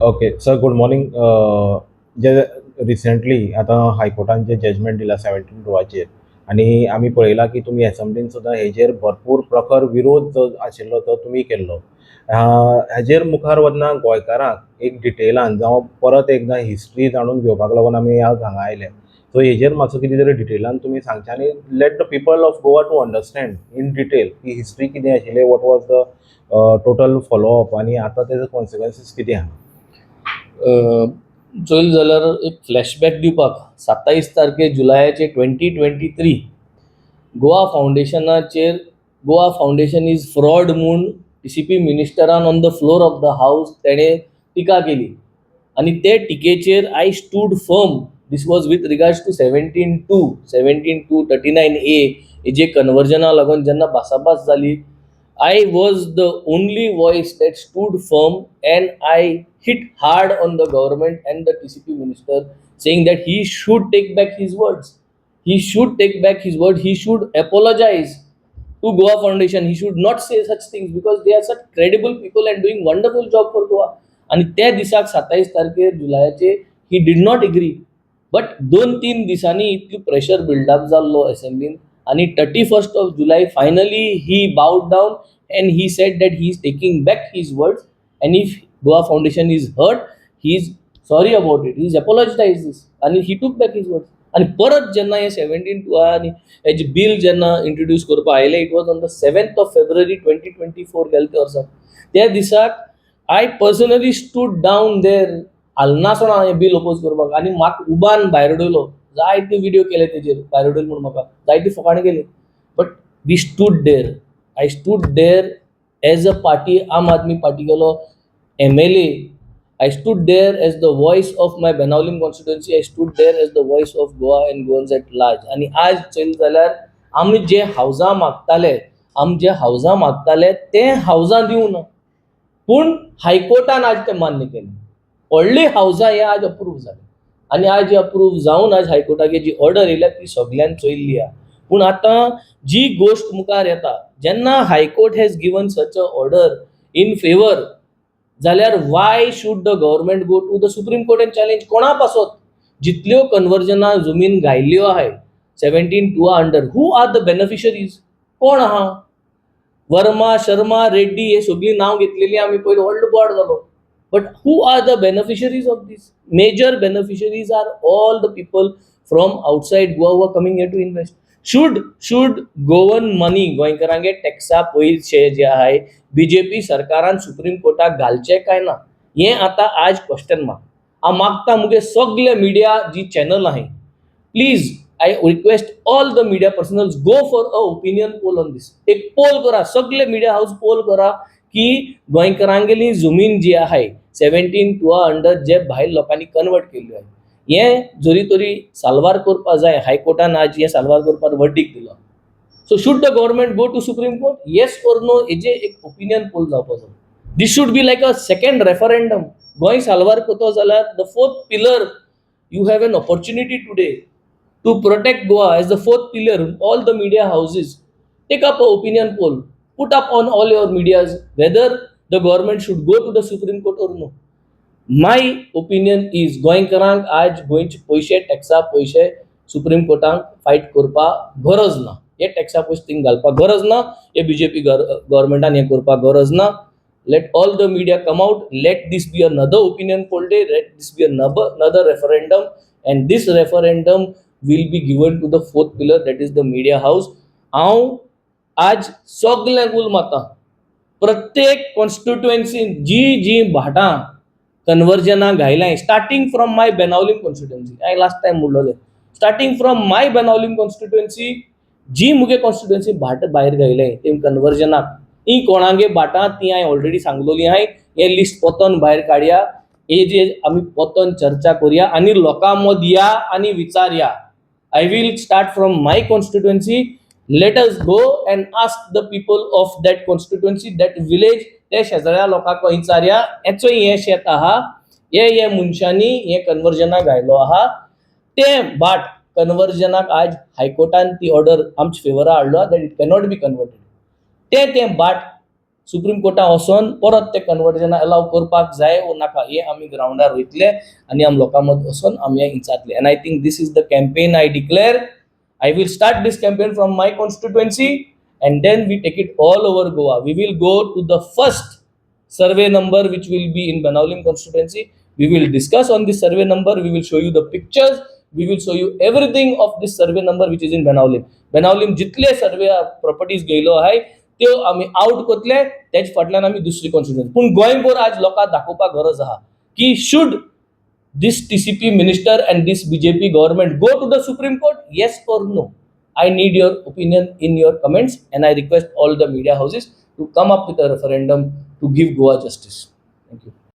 Okay sir, good morning. जे recently आतां हायकोर्टान जे judgement दिला 17(2) आनी आमी पळयलां की तुमी एसेंब्लीन सुद्दां हेजेर भरपूर प्रखर विरोध जो आशिल्लो तो तुमी केल्लो. हेजेर मुखार वतना गोंयकारांक एक डिटेलान जावं परत एकदां हिस्ट्री जाणून घेवपाक लागून आमी आज हांगा आयले. सो हेजेर मातसो कितें तरी डिटेलान तुमी सांगचें आनी let the people of Goa to understand in detail की हिस्ट्री कितें आशिल्ली, what was the total follow up आनी आतां तेजो कॉन्सिक्वन्सीस कितें आहा. चोयल जाल्यार एक फ्लॅशबॅक दिवपाक, 27 तारखे जुलयाचे 2023 गोवा फावंडेशनाचेर "गोवा फावंडेशन is fraud" म्हूण टीसीपी मिनिस्टरान on the floor of the house तेणें टिका केली आनी ते टिकेचेर I stood firm. This was with regards to 17(2), 17(2), 39A हेजे कन्वर्जना लागून जेन्ना भासाभास जाली, I was the only voice that stood firm and I hit hard on the government and the TCP minister, saying that he should take back his words. He should take back his word. He should apologize to Goa Foundation. He should not say such things because they are such credible people and doing wonderful job for Goa. आणि त्या दिसाक, 27 तारखेर जुलयाचे, he did not agree, but 2-3 दिसांनी इतली pressure buildup जाल्लो असेंब्लीन आणि 31st of July finally he bowed down and he said that he is taking back his words and if Goa Foundation is hurt, he is sorry about it, he is apologize this आणि he took back his words. आनी परत जेन्ना हे 17(2) आनी हेजे bill जेन्ना introduce करपाक आयलें, it was on the 7th of February 2024. गेले ते वर्सा त्या दिसाक I personally stood down there. हालनासतना हें बील ओपोज करपाक आनी म्हाका उबान भायर उडयलो. जायते व्हिडियो केले तेजेर. भायर उडयलो म्हूण म्हाका जायती फकाणां केली, but we stood there. I stood there as a party, Aam Aadmi पार्टीगेलो MLA. I stood there as the voice of my Benaulim constituency. I stood there as the voice of Goa and Goans at large. आनी आज चोयलें जाल्यार आमी जे हावजां मागताले, आमी जे हावजां मागताले ते हावजां दिवना, पूण हायकोर्टान आज तें मान्य केलें. व्हडलीं हावजां हे आज अप्रूव जालें आनी आज अप्रूव जावन आज हायकोर्टागे जी ऑर्डर येयल्या ती सगल्यांनी चोयल्ली आहा. पूण आतां जी गोश्ट मुखार येता, जेन्ना High Court has given such a order in favour जाल्यार why should the government go to the Supreme Court and challenge? कोणा पासत जितल्यो कन्वर्जनां जमीन घायल्ल्यो आहाय 17(2) under, who are the beneficiaries? कोण आहा? वर्मा, शर्मा, रेड्डी हे सगळीं नांव घेतलेली आमी पयलीं. व्हडलो बोवाळ जालो, but who are the beneficiaries of this? Major beneficiaries are all the people from outside Goa who are coming here to invest. Should Goan money, गोंयकारांगे टॅक्सा पयशे जे आहाय, बीजेपी सरकारान सुप्रीम कोर्टाक घालचे काय ना, हें आतां आज क्वेश्चन मार्क. हांव मागता मुगे सगले मिडिया जी चॅनल आहाय, please, I request all the media personals, go for a opinion poll on this. एक पोल करा, सगले मिडिया हाऊस पोल करा की गोंयकारांगेली जमीन जी आहाय 17(2) अंडर, जे भायर लोकांनी कन्वर्ट केल्ल्यो आहाय, हें जरी तरी साल्वार करपा जाय. हायकोर्टान आज हें साल्वार करपाक वर्डीक दिलो. So should the government go to Supreme Court, yes or no? हेजे एक ओपिनियन पोल जावपा जाय. This should be like a second referendum. Goa साल्वार करतो जाल्यार the fourth pillar, you have an opportunity today to protect Goa as the fourth pillar. All the media houses, take up a opinion poll, put up on all your medias whether the government should go to the Supreme Court or no. My opinion is गोंयकारांक आज गोंयचे पयशे, टॅक्सा पयशे supreme कोर्टाक fight करपाक गरज ना. हे टॅक्सा पयशे थिंग घालपाक गरज ना. हे बीजेपी गव्हर्मेंटान हें करपाक गरज ना. Let all the media come out. Let this be another opinion poll day. Let this be another referendum, and this referendum will be given to the fourth pillar, that is the media house. हांव आज सगल्यांक उलो मारता, प्रत्येक कॉन्स्टिट्युएन्सीन जी जी भाटां कन्वर्जनां घायलाय, starting from my Benaulim constituency, हांवें लास्ट टायम म्हणलोलें, starting from my Benaulim constituency, जी मुगे कॉन्स्टिट्युएन्सी भाट भायर घायले ते कन्वर्जनाक, ही कोणागे भाटां ती हांवें ऑलरेडी सांगलोली आहाय. हें लिस्ट पोतोन भायर काडया. हे जे आमी पोतोन चर्चा करुया आनी लोकां मद या आनी विचारया. I will start from my constituency. Let us go and ask the people of that constituency, that village. ते शेजऱ्या लोकांक विचारया, हेचो हें शेत आहा, हे हे मनशांनी हें कन्वर्जनाक घायलो आहा. तें भाट कन्वर्जनाक आज हायकोर्टान ती ऑर्डर आमच्या फेवरा हाडलो that it cannot be converted. तें तें भाट सुप्रीम कोर्टान वचोन परत ते कन्वर्जन अलाव करपाक जाय वो नाका हें आमी ग्रावंडार वयतले आनी आमी लोकां मदीं वचोन आमी हें विचारतले. And I think this is the campaign I declare. I will start this campaign from my constituency and then we take it all over Goa. We will go to the first survey number, which will be in Benaulim constituency. We will discuss on this survey number. We will show you the pictures. We will show you everything of this survey number which is in Benaulim. Benaulim जितले survey properties घेयलो आहाय त्यो आमी out करतले. तेज फाटल्यान आमी दुसरी constituency, पूण गोंयभर आज लोकांक दाखोवपाक गरज आहा की should this TCP minister and this BJP government go to the Supreme Court, yes or no? I need your opinion in your comments and I request all the media houses to come up with a referendum to give Goa justice. Thank you.